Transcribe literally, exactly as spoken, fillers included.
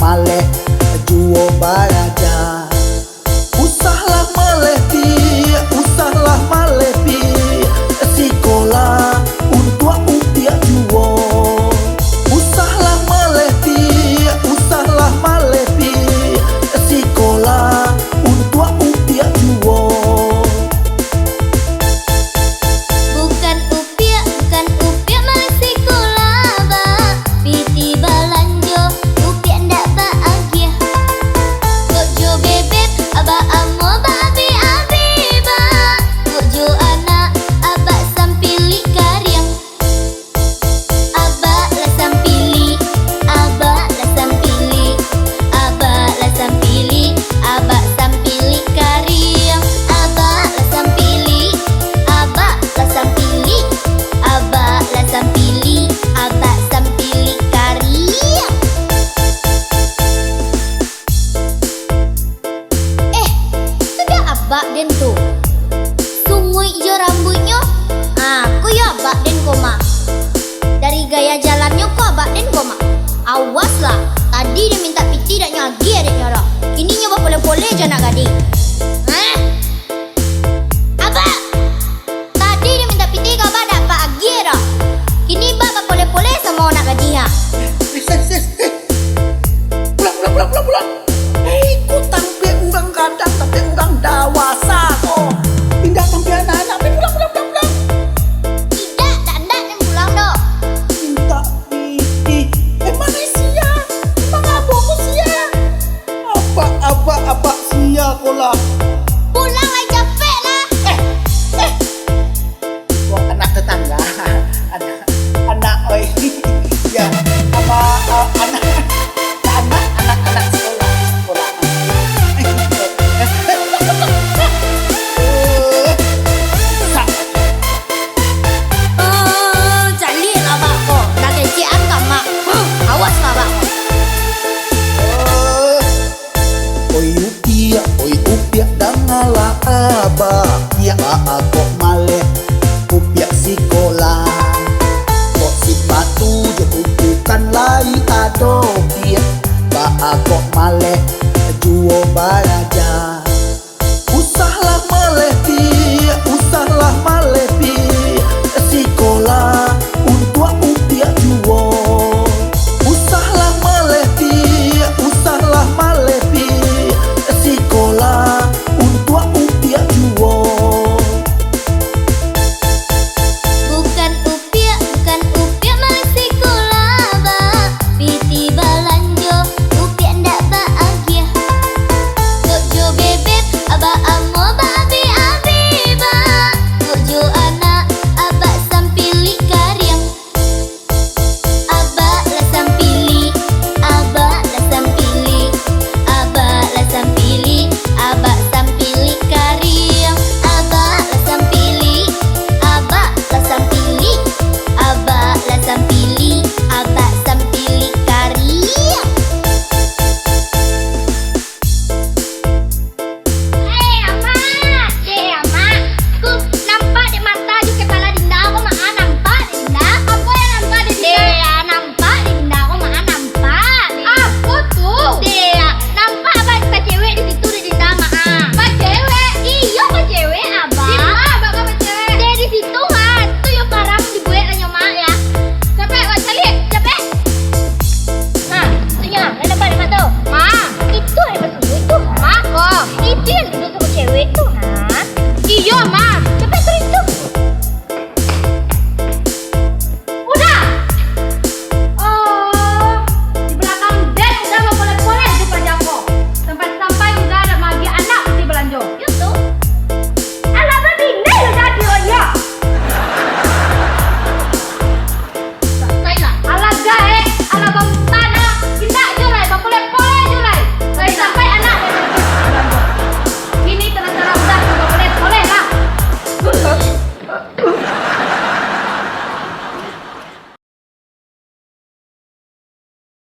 Alek juo baraja. Usahlah maleh, Piak, usahlah maleh, Piak. Sikolah untuak Upiak juo. Usahlah maleh, Piak, usahlah maleh, Piak. Sikolah untuak Upiak juo. Bukan Upiak, bukan Upiak maleh sikolah, Bak. Pitih balanjo, Upiak ndak baagiah. Kok jo bebek, Abak amuah baabih-abih, Bak. Kok jo anak, Abak sampilik kariang. Abak lah sampilik, Abak lah sampilik, Abak lah sampilik, Abak sampilik kariang. Abak lah sampilik, Abak lah sampilik, Abak lah sampilik, Abak sampilik kariang. Eh, tu dah Abak den tu. Sunguik jo rambuiknyo. Ah, ko yo Abak den ko mah. Dari gaya jalannyo ko Abak den ko mah. Awas lah, tadi den mintak pitih dak nyo agiah dek nyo doh. Kini nyo bapoleh-poleh jo anak gadih. Hah? Abak! Tadi den mintak pitih ka Abak dak Abak agiah doh. Kini Bak bapoleh-poleh samo anak gadih ha. Eh, eh, eh, eh. Pulang, pulang, pulang, pulang, pulang. Eh, iko tampek urang gadang, tampek urang dawasa ko. Indak tampek anak-anak, pai pulang, pulang, pulang, pulang. Indak, dak andak den pulang doh. Mintak pitih. Eh, mano sia? Mangabo ko sia? Abak, abak, abak sia ko lah. Pulang lai capek lah. Eh, eh. Kok anak tetangga? Anak, anak, oi. Ya, apa, eh, anak, anak, anak, anak sekolah, sekolah. Eh, sa- Eh, caliak lah Abak ko. Nak kecekan ka Mak. Huh, awas lah Abak ko. Eh, Oi Upiak, oi Upiak, dangalah Abak, Piak, baa kok maleh Upiak sikolah. Kok sipatu jo buku kan lai ado, Piak, baa kok maleh juo baraja.